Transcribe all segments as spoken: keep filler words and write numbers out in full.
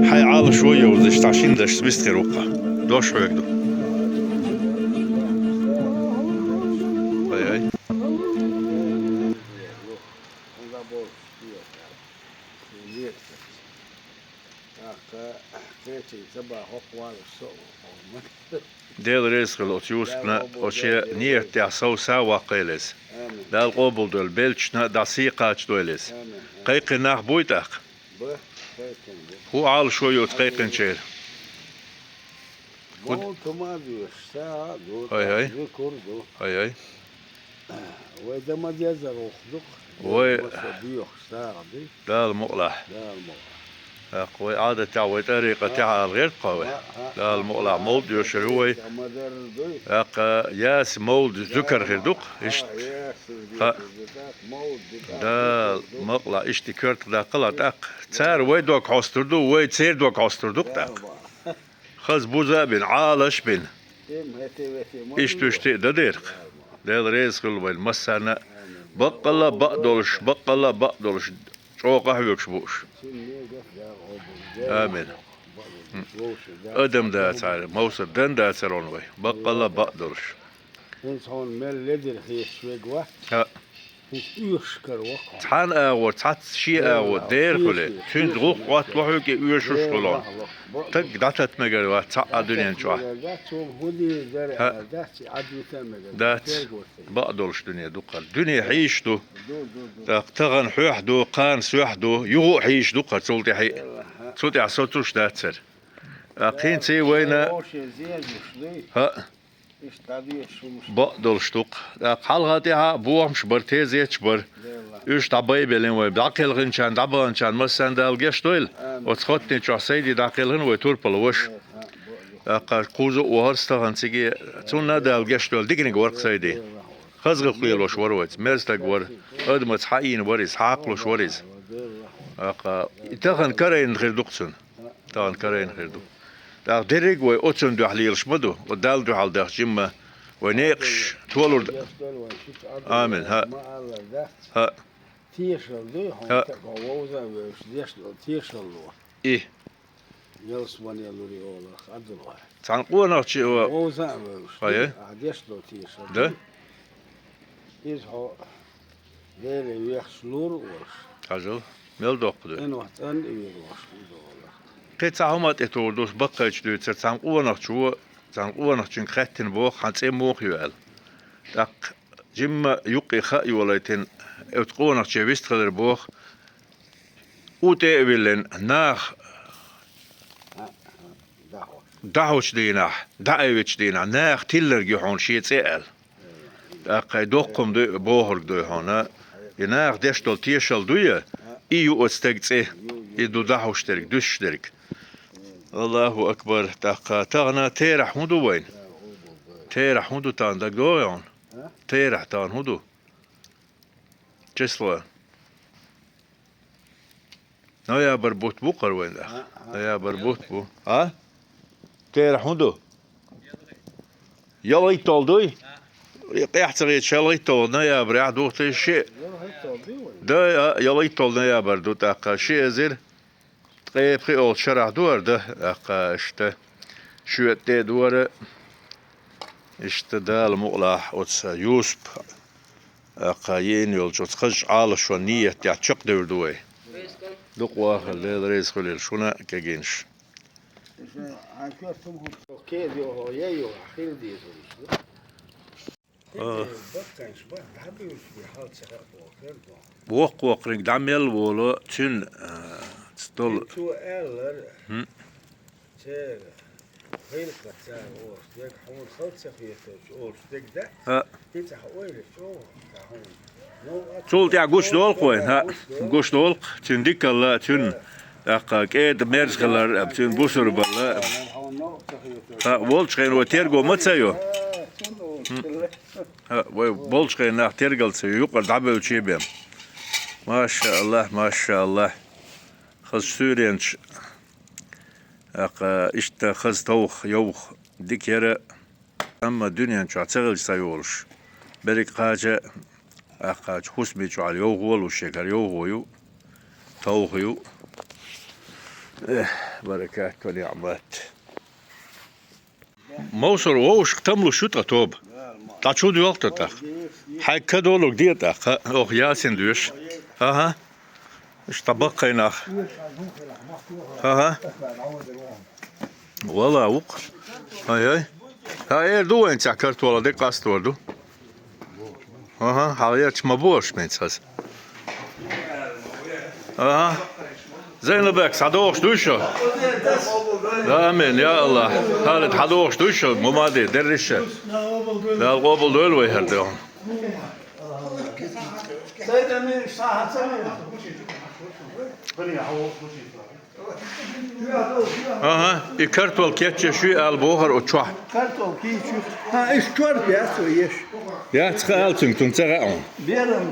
Хьай Ӏалашо йовзаш, цхьа шин дашца вист хир ву-кх. Дош хьоьга ду. Ай-ай. Дела реза хуьлда оцу Юсупна, оцу шен нийятехь сов са ваккхийла иза. Дала къобалдойла, беллачунна а дӀа сий кхачадойла иза. Кхайкхина нах буй тӀаккха? Ба, кхайкхина бу. ХӀун Ӏалашо йоцу кхайкхинчеран? Мовлид хӀума а доьшуш, сагӀа а ду, Хай-хай. Зикр ду. Хай-хай. Вай дан ма дезара гӀуллакх ду-кх. Вай. Массо а доьхуш сагӀа ду. Дала мукъалахь. Дала мукъалахь. ТӀаккха вай Ӏадатехь, вай тӀарикъатехь ала гӀерта-кх вай. ХӀаъ, хӀаъ, ХӀаъ, дала мукъалахь, хӀаъ. Мовлид йоьшур ю вай. Ма-дарра дуй. ТӀаккха Ясин мовлид зуькар хир ду-кх. ХӀаъ, иштта. Ясин зуькар хир ду, тӀаккха мовлид ду, тӀаккха Дала зуькар ду. Мукъалахь, иштта коьртах даккхал а тӀаккха. Цара вай дог хьостур ду, вай церан дог хьостур ду-кх тӀаккха. Хаза буза а бина, Ӏалаш а бина. Иштта-вуьшта а дан дера-кх. Дела реза хуьлда вайна массарна а. Баккъалла а бакъдолуш, баккъалла а бакъдолуш, чӀогӀа къахьоьгуш бууш. Амин. Адам дацара, мовсар дан дацара вай. Баккъалла а бакъдолуш. ХӀинца хьуна мел ледира хеташ верг вац. ХӀаъ. ХӀинца оьшуш кара воккха. Цхьана агӀор, цхьацца шен агӀор дера хуьлий, цуьнца гӀуллакх Ӏоттало хьуьга, и оьшуш хуьлу хьуна. Стаг дӀататта мегар вац цхьа а дуьнен чохь. ХӀаъ. Дац. Бакъдолуш дуьне ду-кх хӀара. Дуьне хьийзаш ду. ТӀаккха тахана хьоьхь ду, кхана соьхь ду, юха а хьийзаш ду-кх хӀара цул тӀаьхьа. Цу тӀехь соцуш дац хӀара. ТӀаккха хӀинца вайна ХӀаъ. Бакъдолуш ду-кх. ТӀаккха хьалха тӀаьхьа а бохамаш бара, тезеташ бара. Уьш дӀабайбеллина вай. ДӀакхелхинчарна, дӀабаханчарна массарна Дала гечдойла. Оцу хаттарна чохь Сайди дӀакхелхина вай турпала ваша. ТӀаккха кхуза а вахара стагана цига. Цунна а Дала гечдойла, диканиг вара-кх Сайди. Хаза гӀиллакх лелош вара вайца. Мерза стаг вара. Адамаца хьаийна вара иза, хьакхалуш вара иза. ТӀаккха и тахана карайна хир ду-кх цунна. Тахана карайна хир ду. ТӀаккха дерриг а вай оцунна дуьхьа лелаш ма ду, оцу Далла дуьхьал дахча жимма вай некъаш толур ду. Амин. ХӀаъ. ХӀаъ. Тешал дуй хьуна, хӀаъ, тӀаккха вовза а вевзаш, деш долу тешалло. И. Ялсамане лур ю оларх, Ӏабдулла. Цхьана къонахчо вовза а вевзаш, хӀаъ, ахь деш долу тешал. Да? Иза хьо Деле вехаш лур а волуш. Хьажал, мел доккха ду. Къинойх цӀанна а вир волуш ду оларх. Кхин цхьа хӀума тӀетухур ду, баккхийчу дуьйцура, цхьана къонахчо, цхьана къонахчуьнга хаьттина боху, хьан цӀе муха ю аьлла. ТӀаккха жимма юккъе хаа йолуьйтина, оцу къонахчо вистхилира боху, у тӀе а виллина, наха дӀахьочу дийнахь, дӀаайвичу дийнахь, наха тилларг ю хьуна шен цӀе аьлла. ТӀаккха и доккха хӀума дуй, бохург дуй хьуна. И наха деш долу тешал дуй, и ю оцу стеган цӀе, и ду дӀахьуш дерг, дуьсуш дерг. Аллаху акбар! ТӀаккха тахана терахь хӀун ду вайна? Терахь хӀун ду тахана, дагадогӀий хьуна? Терахь тахана хӀун ду? Число. Ноябрь бутт бу-кх хӀара вайн тӀехь? ХӀаъ. Ноябрь бутт бу. А? Терахь хӀун ду? ЯлхитталгӀа дуй? ХӀаъ. Къехь ца хеташ, ялхитталгӀа ноябрехь ду-кх те шиъ. ЯлхитталгӀа дуй вайн? Да, а, ялхитталгӀа ноябрь ду тӀаккха. Ши эзар ткъе пхиолгӀачу шарахь ду хӀара дан, тӀаккха иштта. Шоьтан тӀе а ду хӀара, иштта Дала мукъалахь оцу Юсуп, тӀаккха йиъна йолчу оцу хазачу Ӏалашонан нийят тӀехь чекхдевр ду вай. Дукха вахар, Дела реза хуьлийла шуна а, кегийнаш. А. Воккха-воккханиг дӀа мел волу, цуьнан, а, стол. Цо аьллера, хӀм, церан гӀиллакхаца цара олуш дерг, хьуна хала ца хетарчу олуш дерг дац. ХӀаъ. Иза хьан ойла чӀогӀа, хьуна. Цул тӀаьхьа гучудолу-кх вайн, хӀаъ, гучудолу-кх, цуьнан дикалла, цуьнан тӀаккха кӀеда мерза хилар, цуьнан бусурбалла. ХӀаъ, волчу хенахь вай терго ма ца йо. ХӀм. ХӀаъ, вай болчу хенахь тергал ца йо, юкъара дӀабевлчий бен. Маша Аллах, маша Аллах. Хаза суьйренаш, тӀаккха иштта хаза товха, йовха дика яра, амма дуьнен чохь ца хилча схьайолуш. Берриг кхача, тӀаккха хӀусаме чохь йовхо а луш, шегара йовхо ю, товха ю. Эх, баракат ва ниӀмат. Мовсар, вовшах тамлуш ю тӀаккха тоба? ДӀачудоьлху тӀаккха. Хьайга кадолург де тӀаккха, оха ясин доьшу. Аха. Иштта баккхий нах. Аха. Вала вукх. Ай-ай. Хьан эр ду вайн цхьа картола де къастор ду? Аха, хьалаерча ма бу аша меца хаза. Аха. Зайнабек, схьадогӀуш дуй шу? Амин, я АллахӀ. Халид, схьадогӀуш дуй шу? Мумади, дерриша. Дала къобал дойла вай хӀара дуьхьа. Аха, и картол кечъеш ю аьлла бохура оцу чохь. Картол кийча ю. ХӀан, иштта чорпа яц вай еш? Яц, хаьа ала цуьнга, цунна ца хаьа хьуна. Берам.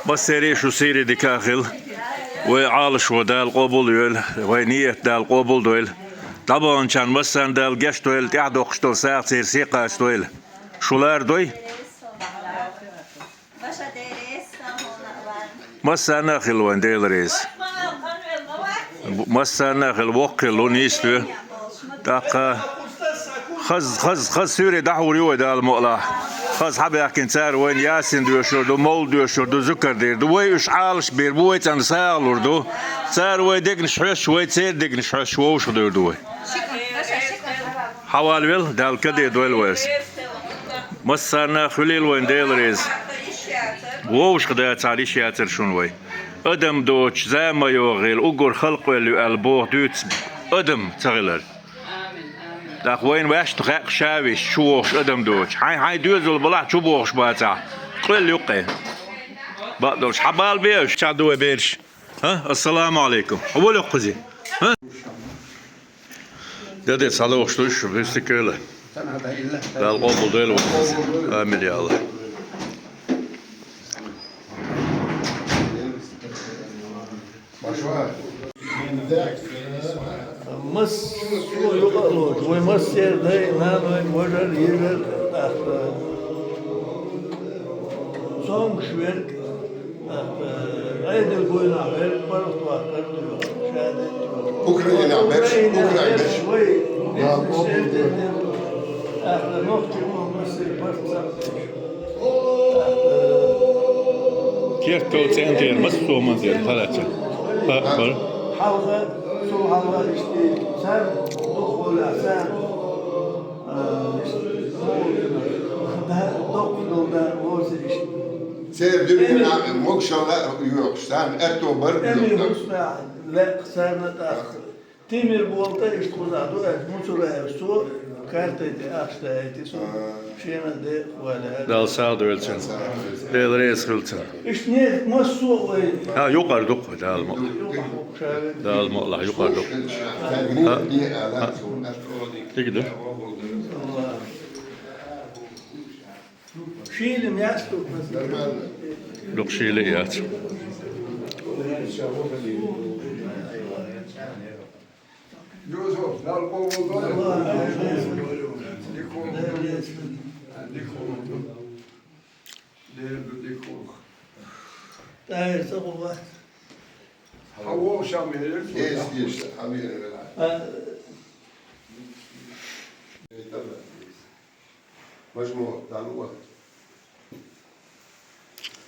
Массеран а шу сийрдика хила. Вай Ӏалашо Дала къобал йойла, вай ният Дала къобал дойла. ДӀабаханчарна массарна Дала гечдойла, тӀаьхьадоккхуш долу сагӀа церан сий кхачадойла. Шу лардой? Массарна а хила вайн Дела реза. Массарна а хила, воккха хила, нийса ве. ТӀаккха хаза, хаза, хаза суьйре дӀахьур ю вай, Дала мукъалахь. Хаза хьабаьхкина цара вайна ясин доьшур ду, мовлид доьшур ду, зукар дийр ду. Вай уьш Ӏалашбийр бу, вай царна сагӀа лур ду. Цара вай дегнаш хьоьстуш, вай церан дегнаш хьоьстуш вовшах дойр ду вай. Хьавалавелла, Дала каде дойла вайс. Массарна а хуьлийла вайн Дела реза. Вовшах дацахьара йиш яцара шуна вай. Адам доцуш зама йогӀийла, уггар халкъвелла ю аьлла боху дуьйцу адам ца хилар. ТӀаккха вайна ваьшна хаьа ша висча, чу вогӀуш адам доцуш. Хьайн-хьайн доьзал балахь чу богӀуш бацахь, къоьлла юккъе. Бакъдолуш, хьан бала бе аша? Ча ду вай бераш? ХӀа? Ассаламу Ӏалайкум. Хьан волу кхузи? ХӀа? Де-де, схьалогӀуш ду шу, вистикала. Дала къобал дойла вай. Амин, я АллахӀ. Массо а юкъа а лоцуш, вай массеран дай, наной, важар, йижар, тӀаккха цомгуш верг, тӀаккха Ӏедал буйнахь верг, паргӀатваккхар а доьху, шадерг а доьху. Украинехь берш, Украинехь берш. Вай, бизнес эрдер дерг, тӀаккха нохчий ма массеран барт ца Кертал цӀентера массо а ма дера, хӀара ца. Хьалха, цул хьалха иштта царна дукхахволахь царна, а, иштта, да, доккха долу да, вовза иштта. Церан дуьненахь могушалла а йоькъуш, царна аьтто бар а йоькъуш. Лаьа царна тӀаккха. Тимир болу тӀе иштта кхузахь ду аьлча, Муцураевс цо карта тӀе ахча даийти, со шена де ваьлла. Дала сагӀа дойла цунна. Дела реза хуьлда цунна. Иштта не массо а вай. ХӀа, юкъара ду-кх вай, Дала мукъ. Дала мукъ лахь, юкъара ду-кх. ХӀа? ХӀа? Дика ду. Шийла яц ду. Дукха шийла яц. Юсуп, Дала къобал дойла. Дика хӀума ду. Дика хӀума ду. Дера ду дика хӀума. ТӀаьхьа ца гӀо вац. Хьан вовшам хӀерира цо? Эс дийша, хьан вера вела. А. Мажмо, Дала ван.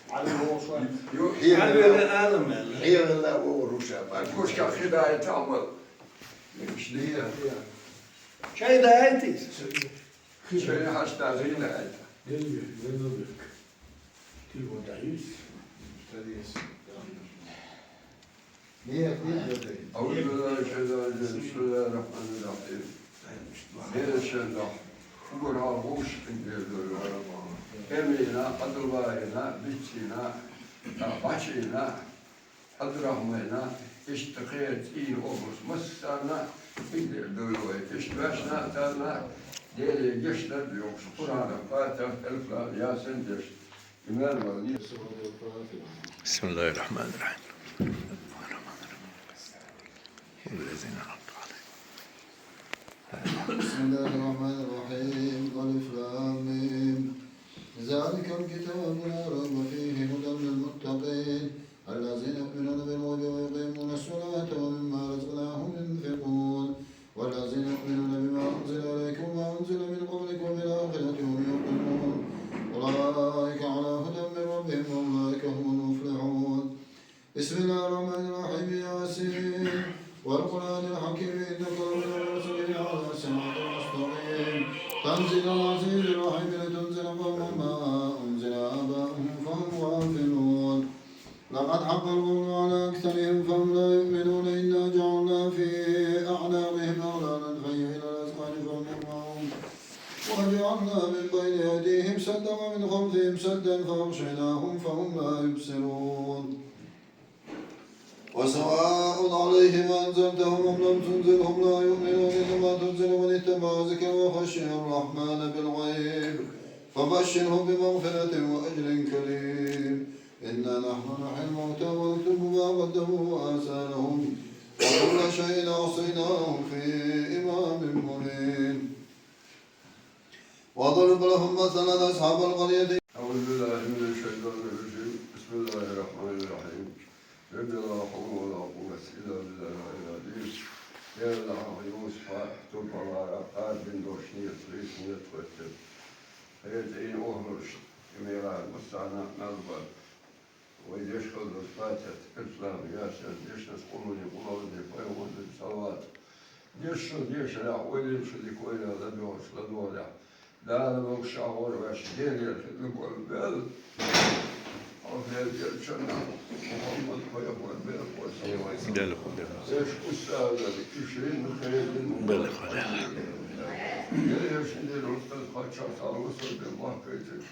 Ӏали вовшам. Ю, хьан вела алам аьлла. Хьан вела вовшам. Кошка хидай тамал. Иш дия. Чай даайтис. Чай хьашта гӀина айта. Дербек, дербек. Телефон даьллис. Даьллис. Нет, нет, нет. أعوذ بالله من الشيطان الرجيم. بسم الله الرحمن الرحيم. Берашалла, угар хьал гӀуш хин дер дойла. Эмина, Ӏабдуллахьина, Биццина, Бачина, Ӏабдурахьмайна, иштта кхечу цӀийнан оха массарна а хин дер дойла вай. Иштта ваьшна а царна а Деле гечдар а доьхуш, Къуръанан патихь, алиф лам, ясин деш. بسم الله الرحمن الرحيم. الذين أنعمت عليهم. بسم الله الرحمن الرحيم. ألف لام ميم. ذلك الكتاب لا ريب فيه هدى للمتقين الذين يؤمنون بالغيب ويقيمون الصلاة ومما رزقناهم ينفقون والذين يؤمنون بما أنزل إليك وما أنزل من قبلك وبالآخرة هم يوقنون أولئك على هدى من ربهم وأولئك هم المفلحون بسم الله الرحمن الرحيم يس والقرآن الحكيم إنك لمن المرسلين على صراط مستقيم تنزيل العزيز الرحيم لتنذر قوما ما أنزل آباؤهم فهم غافلون لقد حق القول على أكثرهم فهم لا يؤمنون إنا جعلنا في أعناقهم أغلالا فهي إلى الأذقان فهم مقمحون وجعلنا من بين أيديهم سدا ومن خلفهم سدا فأغشيناهم فهم لا يبصرون وسواء عليهم أنذرتهم أم لم تنذرهم لا يؤمنون إنما تنذر من اتبع الذكر وخشي الرحمن بالغيب فبشره بمغفرة وأجر كريم إنا نحن نحيي الموتى ونكتب ما قدموا وآثارهم وكل شيء أحصيناه في إمام مبين واضرب لهم مثلا أصحاب القرية أعوذ بالله من الشيطان الرجيم بسم الله الرحمن الرحيم رب لا حول ولا قوة إلا بالله العلي العظيم يا الله يوسف تبرع قاد بن دوشنية ريشنية توتر هي تعين أهرش إميران مستعنا مالبر ويديش خلص فاتت إسلام ياسر ديش نسقلوني قلوني فيوضي صلوات ديش ديش لا ويلي شدي كويلا لدوش لدولا لا لا بوش شاور باش دير يا شدي كويلا بل أو دير يا شنا محمد كويلا بل كويلا بل خدام ليش أستاذ تشرين خير بل خدام يا شدي الأستاذ قد شاف على وصل بالله كيتش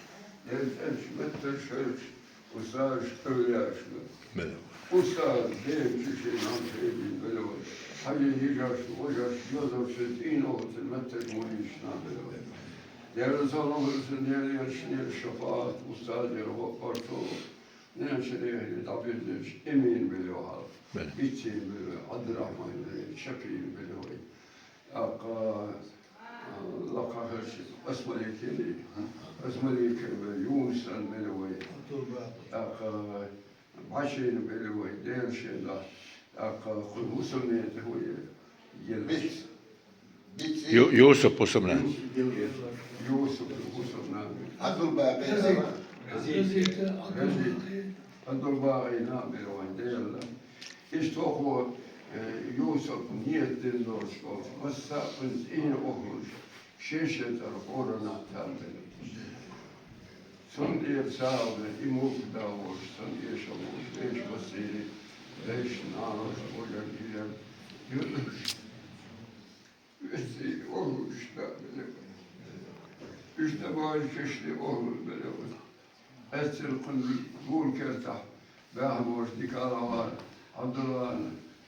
ليش أنت متر شرش أستاذ أولياء شنا بلى أستاذ دين تشرين عن خير بلوي حاجة يجاش وجاش يوزر شدين أو تمتر مولي شنا بلوي يا رسول الله سنير يا شنير الشفاعة أستاذ يا رب أرتو نشريه لدبير ليش إمين بلوي بلى بيتين بلوي عبد الرحمن بلوي شفيع بلوي أقا لقى هرش أسمليكي أسمليكي يونس بلوي أقا بعشين بلوي دير شيدا أقا خلوص ميت هو يلبس يو- يوسف وسمنا يوسف وسمنا عبد الباقي رزق عبد الباقي نعم بلوي دير إشتوخو يوسف نية دين دورشتوخ مسا قنز إين أخرج شيشة القرآن تعمل سن إير ساوة إموك داوش سن إيش أموش ليش وسيلي ليش ناوش وجل إير يوسف Üstü olmuş da böyle. Üç de böyle çeşitli olur böyle. Esir kındı, bul kertah. Behmoş, dikaralar, Abdullah,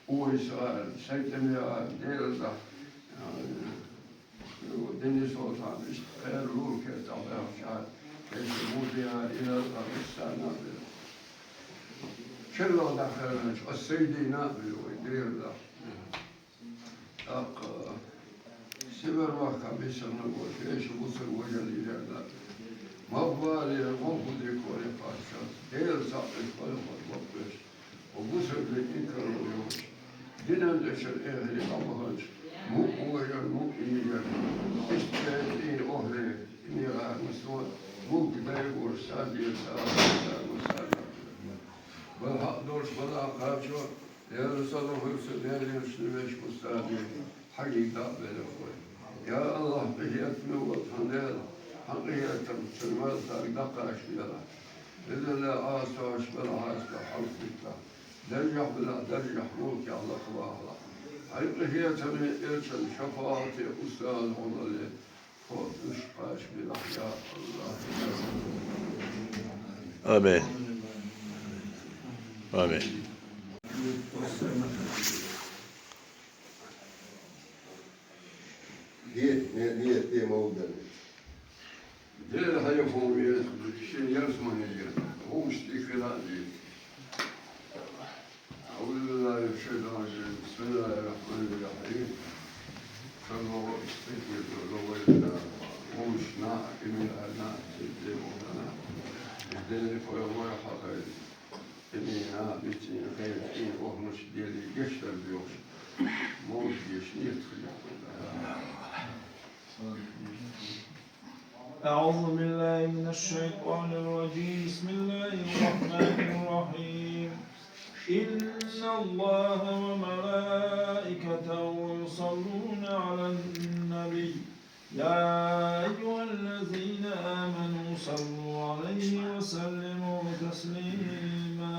Uysal, Sekdemiya, Deirda. Deniz Sultan, işte, eğer bul kertah, Behmoş, işte, bu diya, ilerda, bir sene böyle. Kirlo da kırınç, o seydi ne böyle, Deirda. Ах, север вахка бисерна гоча, эши бусер вожа лидерда. Мабвали, мабуди кори пача, дел сапиш кори мабвеш. О бусер де инкар лоч. Динан дешер эхри амаханч. Му вожа, му иньер. Исте ин охре, иньера мусуа. Му гдай гор садир, садир, садир. Бал хак дорш бала качо. يا رسول الله، خمسة ديال شنو باش مستعدين؟ حقيقة بلا خويا. يا الله، قيادتنا وطن يا الله. حقيقة تمثل ما تاك دقاش يا الله. إذا لا عاصى وشبه عاصى حوصلك. درجة بلا درجة ملك يا الله، الله، الله. حقيقة من إرشد شفاعة أستاذ عمر. آمين. آمين. Diye, ne, diye, diye, ne oldu yani? Diye, hayır, bu bir şey yazma ne diyor? O işte, falan diyor. أعوذ بالله من الشيطان الرجيم. بسم الله الرحمن الرحيم. صلى الله عليه وسلم. ومشنا إلى أن Динни пайхамар хьакъ. Имина, бицин, хайр, ин, охмуч, дели, гештар биёш. Мовш геш, ниет хиле. أعوذ بالله من الشيطان الرجيم. بسم الله الرحمن الرحيم. إن الله وملائكته يصلون على النبي. يا أيها الذين آمنوا صلوا عليه وسلموا تسليما.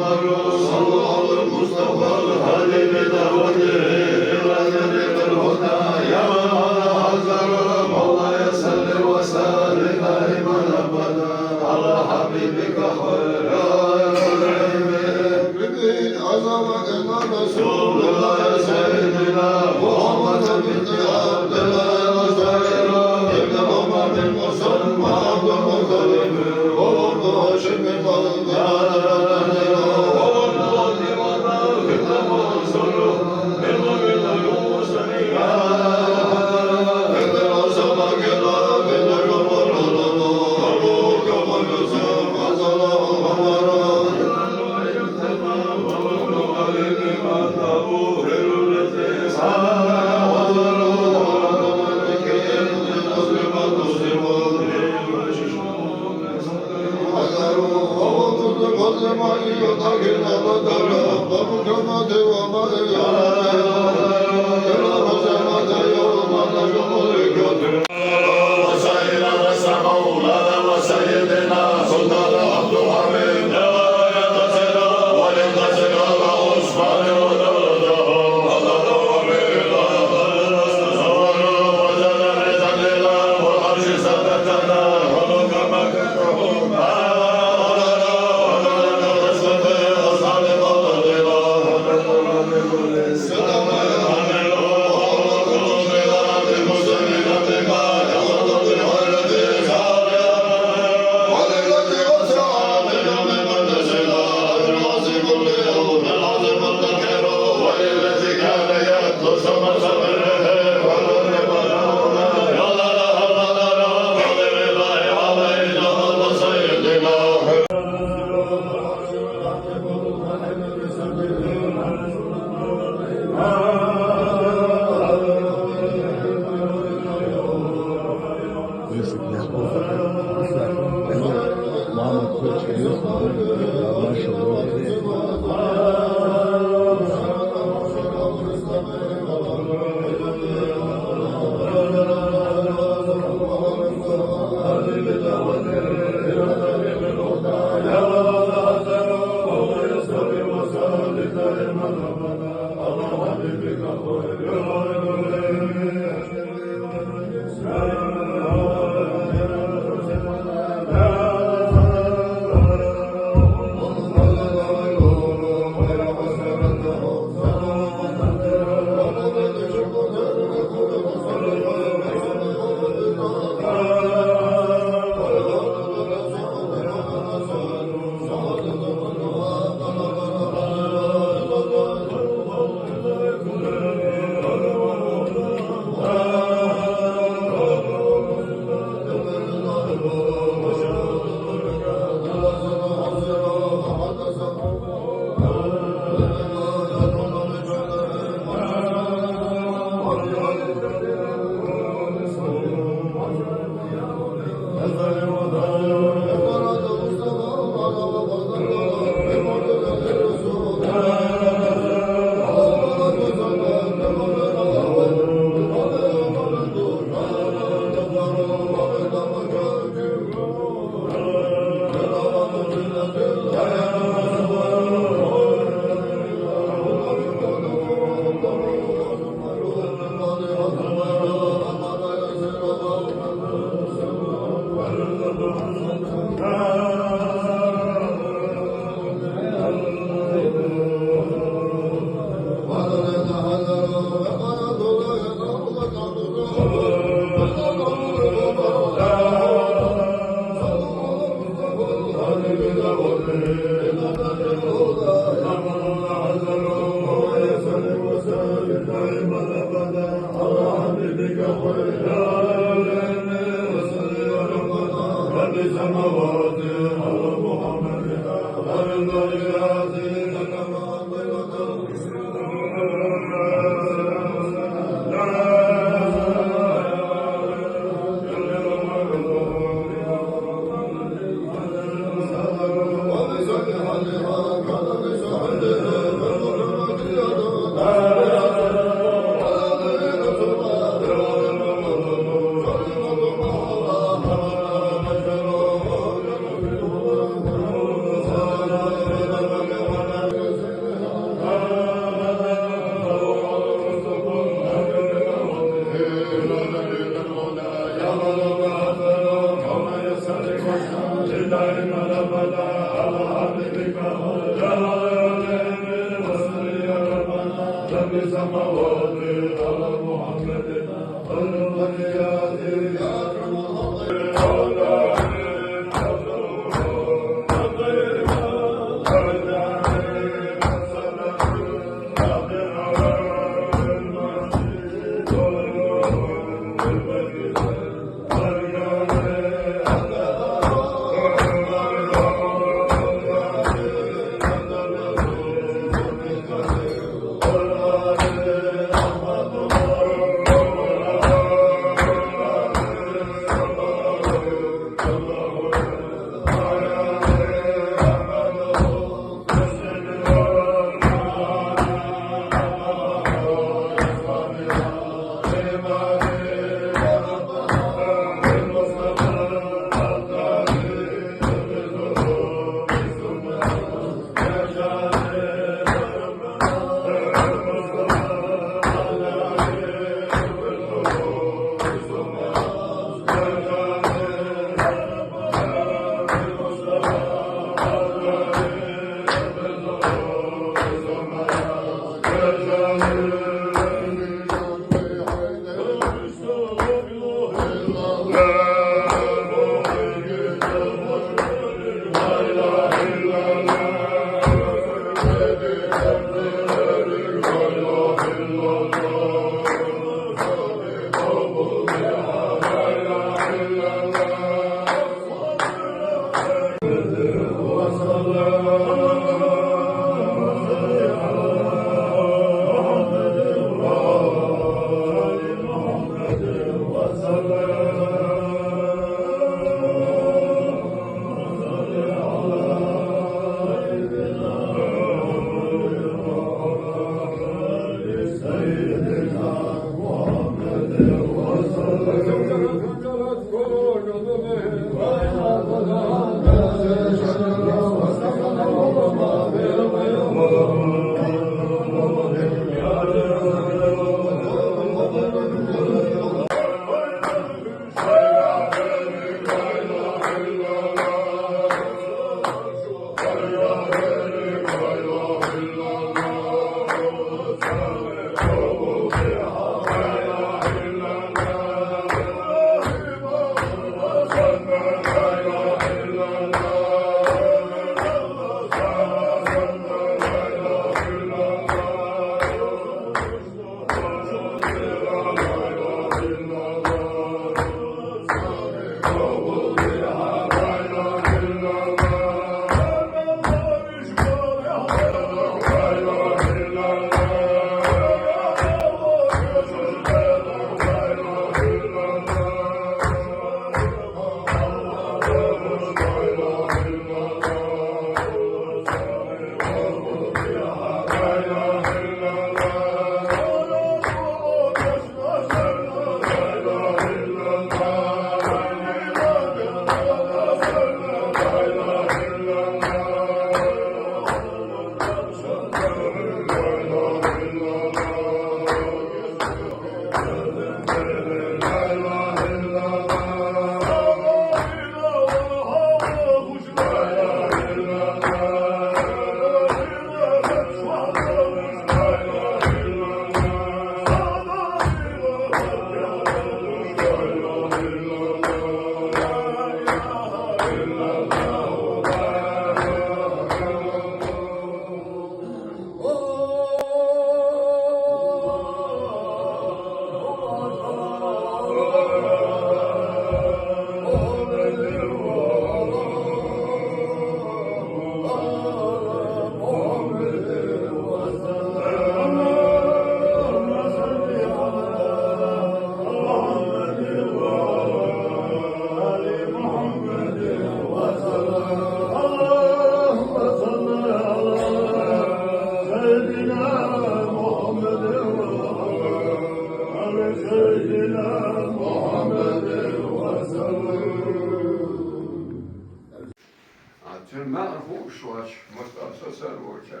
Цуьнан маьӀна хууш воацаш, Мустафа Сосар волча,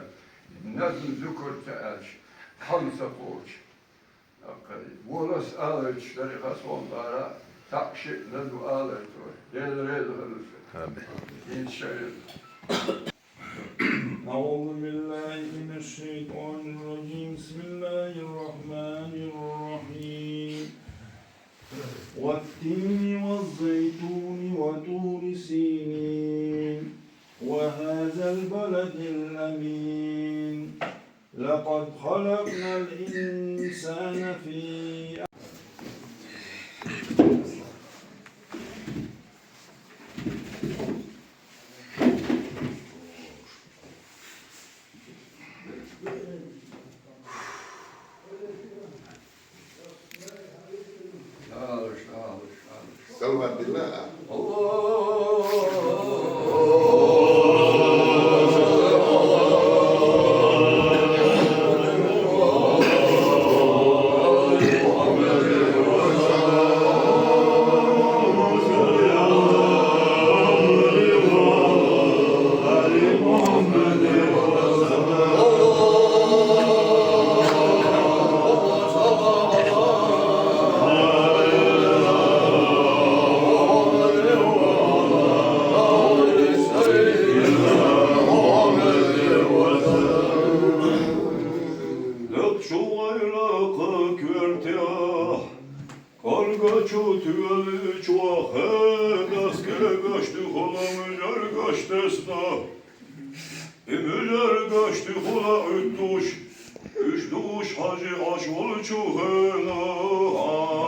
назм зуькар ца аьлча, хьалма ца кхочу. Аккха, волас аларчу дара хасван бара, цхьаъ шиъ назм алар цо. Дела реза хилла цунна. Амин. ХӀинца шайна. أعوذ بالله من الشيطان الرجيم. بسم الله الرحمن الرحيم. والتين والزيتون وطور سينين وهذا البلد الأمين. لقد خلقنا الإنسان في Алаш, алаш, алаш. Салават дилла. Лакхачу гӀайракха коьртехь, кӀаргачу тоьллачохь, хенас кегаш туьхула муьжаргаш тесна. И муьжаргаш туьхула Ӏуьттуш, уьш дууш хьажи Ӏаш волчу хенахь.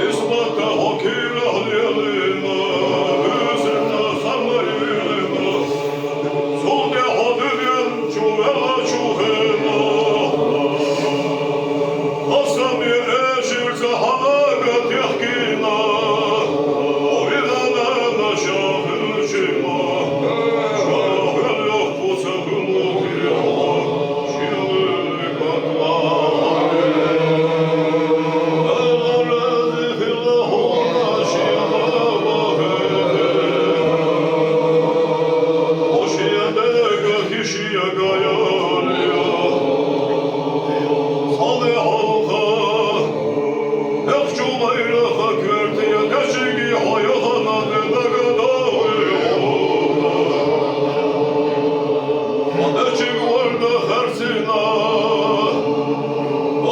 Исбатта хьо кийрахь лелийна, буьйсанна хан ма йийлина, цул тӀаьхьа дуьнен чу веллачу хенахь, хасаме эшарца хьан ага техкийна, хьо вина нана ша хилча ма, ша хӀоьллехь кху ца хуьлу тӀехьа.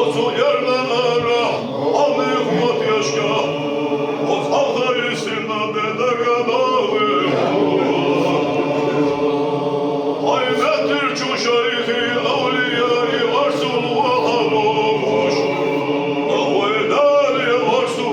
Оцу эрна ара, хьанна хӀоттеш ка, оцу хьалха йисина бен дага дагӀи. Хьайн меттирчу шайхи авлияи варсул вахьалуш, вай Дала варсу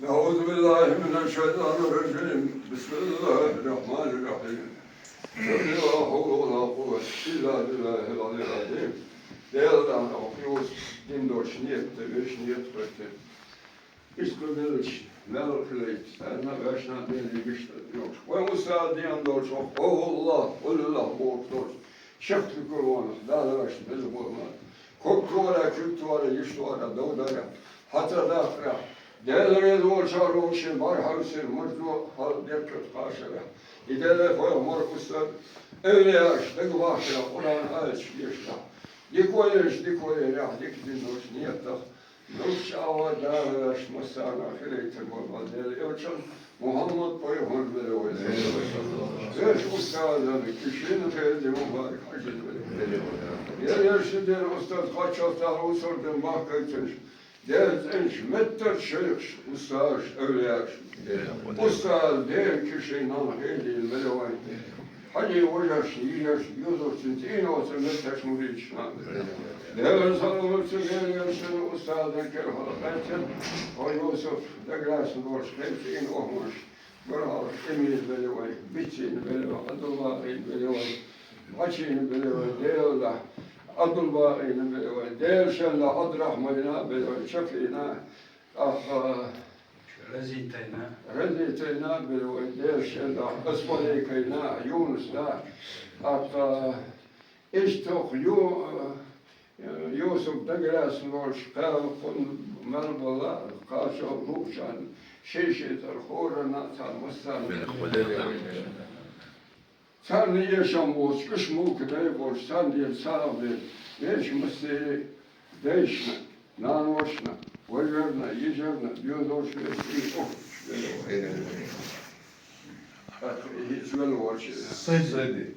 نعوذ بالله من الشيطان الرجيم. بسم الله الرحمن الرحيم. لا حول ولا قوة إلا بالله العلي العظيم. Değerli dostlar, din dost niyette, beş niyet kıldı. İskudeliç, melküleyt, sana beşna deli işte yok. Ve Musa diyen dost, o Allah, o Allah, bu dost. Şık bir kurbanı, daha da beş, belli olmaz. Ког торе, куьг торе, йиша торе, дов даре, хьацар даккхарехь, Дела реза волчохь вовшийн бархӀ хьовсийла марзо хьалха дерг кхачарехь, и Делан пайхамар, устаз, эвлаяаш дага бахкарехь, Къуръан аяташ дешарехь, дика валарш дика валарехь, дика динарш нетах, нуьцкъала чӀагӀо Дала ваьш массарна хилийтар болу Дела элчан Мухьаммад-пайхамар велла вай. Вешан устазан кхин шина хеладе мубарак хьажийна велла вай. Дела, ши ден устаз кхаччалц тахана усур дан бахкийтинчу Делан цӀеначу меттан шайхаш, устазаш, эвлаяаш. Устаз Делан кхин шина нана хеладийна велла вай. Хьаьжин вежаршна, йижаршна, доьзалшна, цӀийнан оцу меттан мурдашна. Делан салам цу Делан вешан устазан кара хьалакхаьчна, хьо Юсуп дагахь лаьцна долуш кхин цӀийнан охӀланаш, бархӀалгӀа Эмина велла вай, Бицина велла вай, Ӏабдулбакъина велла вай, Бачина велла вай, Делан Ӏабдулбакъина велла вай, Делан шен Ӏабдурахьманна велла вай, Чафина, тӀаккха Разитайна. Разитайна велла вай, Делан шен Асмаликайна, Юнусна, тӀаккха Иштта хӀокху Ю-, Юсуп дагахь лаьцна волчу кхелхина мел бала кхачо луучарна шен-шен цӀарах хӀоранна а царна массарна. Царна эшам боцуш, уьш муьлхха дай болуш, царна ден сагӀа бен, вешан массеран дайшна, наношна, вежарна, йижарна, доьзалшна, вешан охьуш велла вай. ХӀинца велла волчу Сайди. Сайди.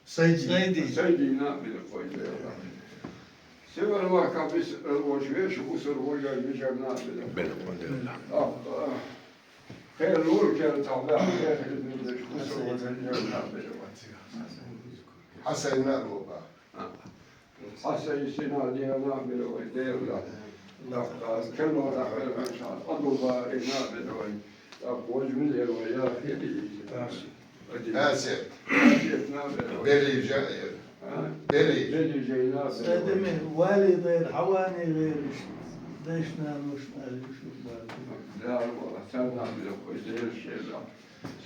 Сайди. Сайди. Сайдина а бина кхойла. Севар махка бис волчу вешан усур вожа вижарна а бина. Бина кхойла. Апа. Хер лур кер тал бахьа хер хир бин деш усур вожа вижарна а бина. Хьасайна а лоба. Хьасай сина дена а бина вай, Дела. Нах, керло нах бина вай, ша, Ӏабдулбакъина а бина вай. ТӀаккха вожа мила яра вай, я хили. Асет. Асетна а бина вай. Белижа а яра. А? Белижа. Белижайна а бина вай. Садаме вали дайра, хьавани гӀераш, дайшна, нушна, алиш, бали. Да, вала, царна а бина вай,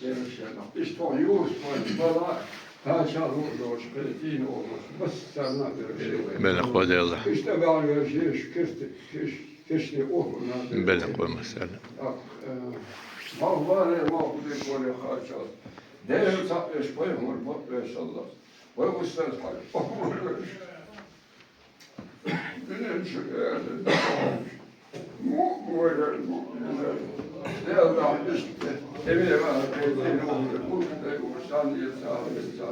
Дела шен. Иштта Юсуп вайн бала, кхача а луъу долуш, кхетийна олуш, массарна а берш вай. Белла кхо Делла. Иштта баьхьа веш, еш, кеште, кеш-, кеште охьуна а берш. Белла кхо массарна. Ах, э, мах варе, мах уде коре кхача. Дела цхьаъ веш, пайхамар бакъ веш, Аллах. Вай устаз хьаьжа, охьуна веш. Дуьнен чу веана, муъ вайра, муъ вайра. Делан иштта, эвера, кхетийна, муъ вайра, муъ вайра, сан деза, сан деза.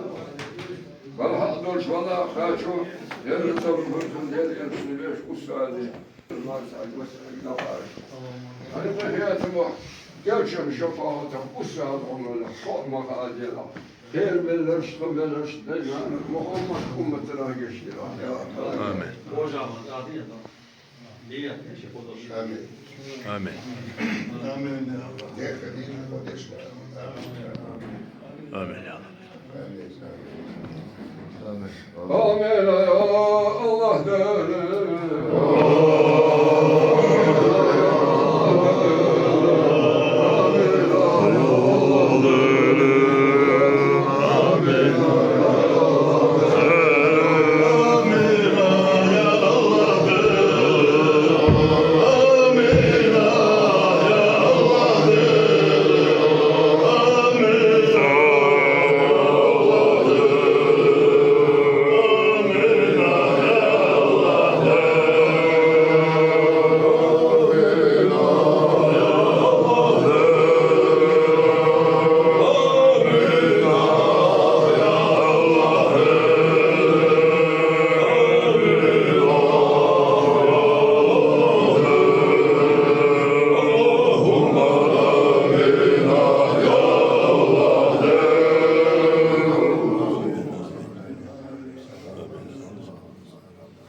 Вала хьакъ долуш, вала хачо, Делан цӀарах хӀуьттун, Делан элчанан вешан устазан. Марсаг, васаг, нахаш. Хьайна хетамах, элчанан шапаӀатах устаз Ӏумар, шоъ ма хаадела. Хер белларш, тхан белларш, дайна Мухьаммад умматана гечдира. Амин. Амин. Амин. Амин. Амин, я Аллах. Амин, я Аллах. Амин, я Аллах.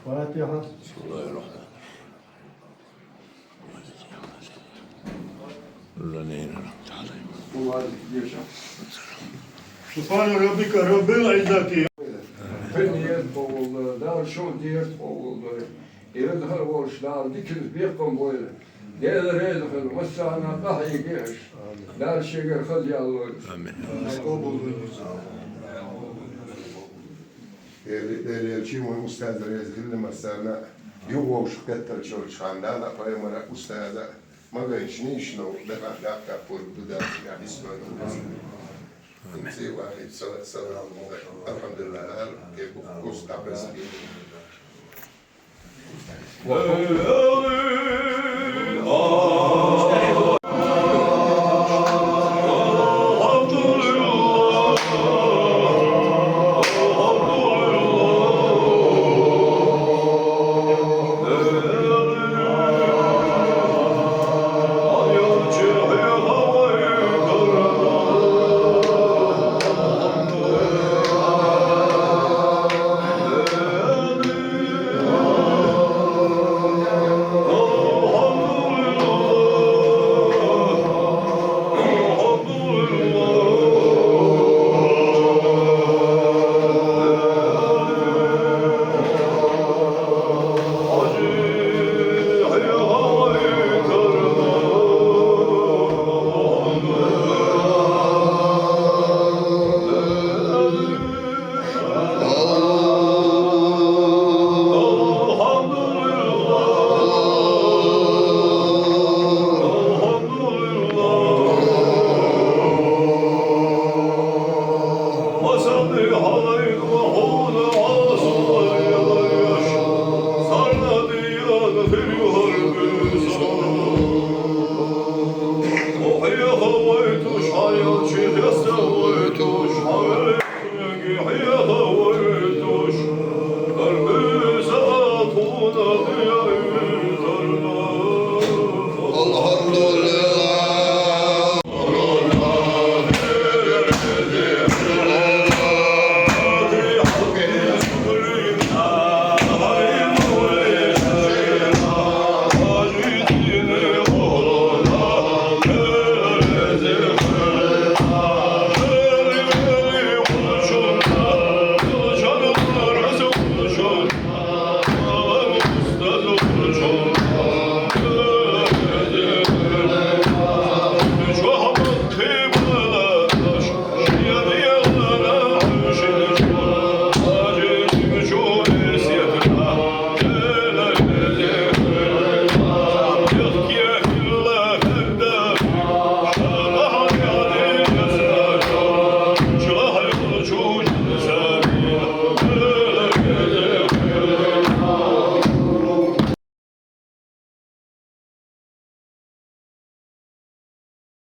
Фатихьа. Субхьана раббика раббил иззати. Хьуьнан дерт къобалдойла, Дала шун дерт къобалдойла. И веза хир волуш Дала диканца бекхам бойла. Дела реза хила, массарна къахьега аша. Дала шегара хаза яллойла. Амин. Элчи вайн устаз реза хилла массарна, юхавовшах кхетталча йолчу ханна Дала, пайхамара, устаза, магийча нийсача дакъа даккха пурба ду Дала цигахь бисмилла. ХӀинца вахийта сала-, салам. Алхьамдулиллах, ала, кхин бу-, устаз дӀабаьсса.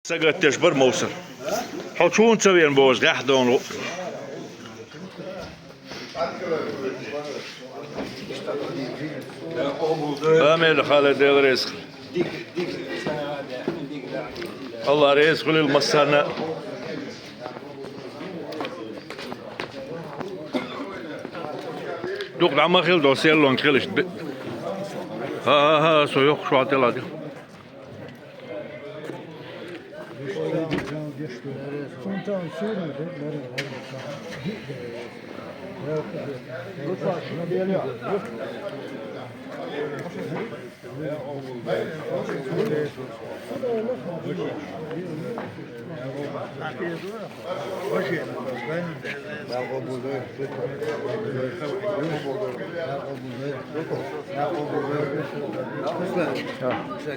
Сагатдеш бара Мовсар. Хьо чуна ца веана бохуш гӀаьхьа дона ву. Амин, хала Дела реза. Алла реза хуьлийла массарна. Дукха дӀа ма хила, до селлонг хила иштта. ХӀа, хӀа, хӀа, со йоккха шо тӀе ладе.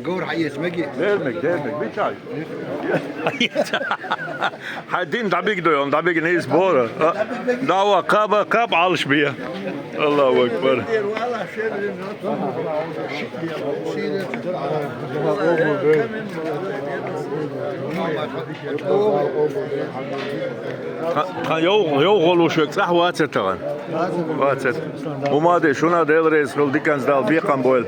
Говр хьаэца меги? Дермик, дермик, бичай. Хьайн дин дӀабигадой, дӀабигина иза бора. ДӀа ван кхаба, кхаба Ӏалаш бе. Аллаху акбар. Тхан йовха, йовха волуш верг цӀахь вацара тахана? Вацара. ХӀума де, шуна Дела реза хуьлда, диканца Дала бекхам бойла.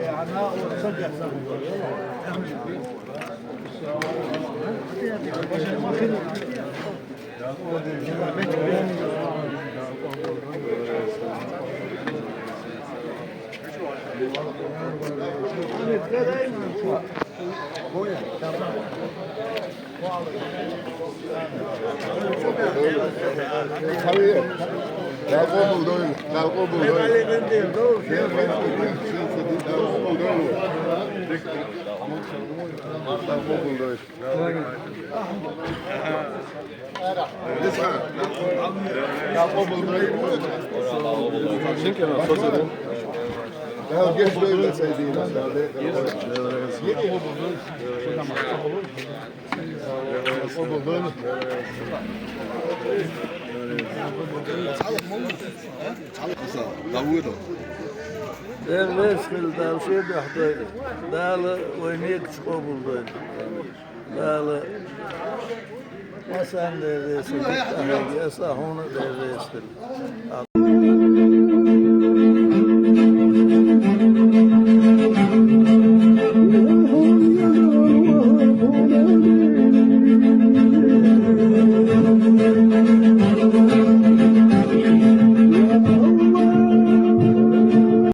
Дала къобал дойла, Дала къобал дойла. Дала къобал дойла. Деррес хила, Дала шен дуьхьа дойла. Дала вай мегаш къобалдойла. Дала массанена деррес хила, аса хьуна деррес хила.